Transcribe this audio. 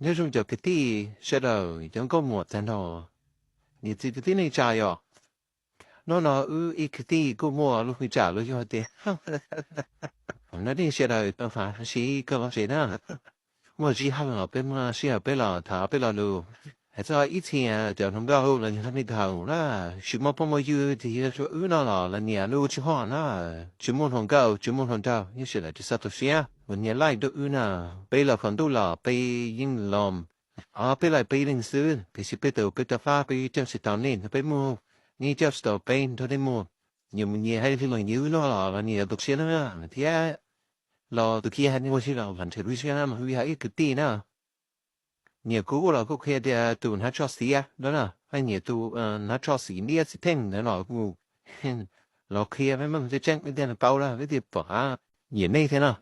Nyob zoo cov kwv tij sawv daws, cov nkauj muam tag nrho, niam txiv kwv tij neej tsa yom. Hnub no wb ib kwv tij kuj muaj lub hwj tsam lub yug tias no nej sawv daws tau fav siv koj los tsev na. Muaj zib hab los peb muaj sij hawm peb los tham peb lo lus, hais txog ib txhia cov hluas nkauj los yog nej tau na, tsis muaj phooj muaj ywg tiag, yog wb no los los nias lub tswb hoj na, tsis muaj hluas nkauj tsis muaj hluas nraug, yeej sawv daws tsis txhob tu siab mus nias like rau wb na. Peb los qhov ntuj los peb yeej los, peb los peb leeg xwb, tiam sis peb tus peb rov qab peb coj tsis tau nej, peb mus nej coj tsis tau peb nrog nej mus. Nyias mus nyias hais li los nyias wb no los los nias tu siab na, thiab los tus kiag hais nej ua si los vam ntshe tu siab na, mas wb yog ib kwv tij na. Niam kuv los kuj qhia tias tus hnav tso xiav no na, hais niam tus hnav tso xim liab xim theej ntawd los kuj los qhia peb mas tseeb tseeb peb thiaj paub na, peb thiaj pom nyiam nej thiab no.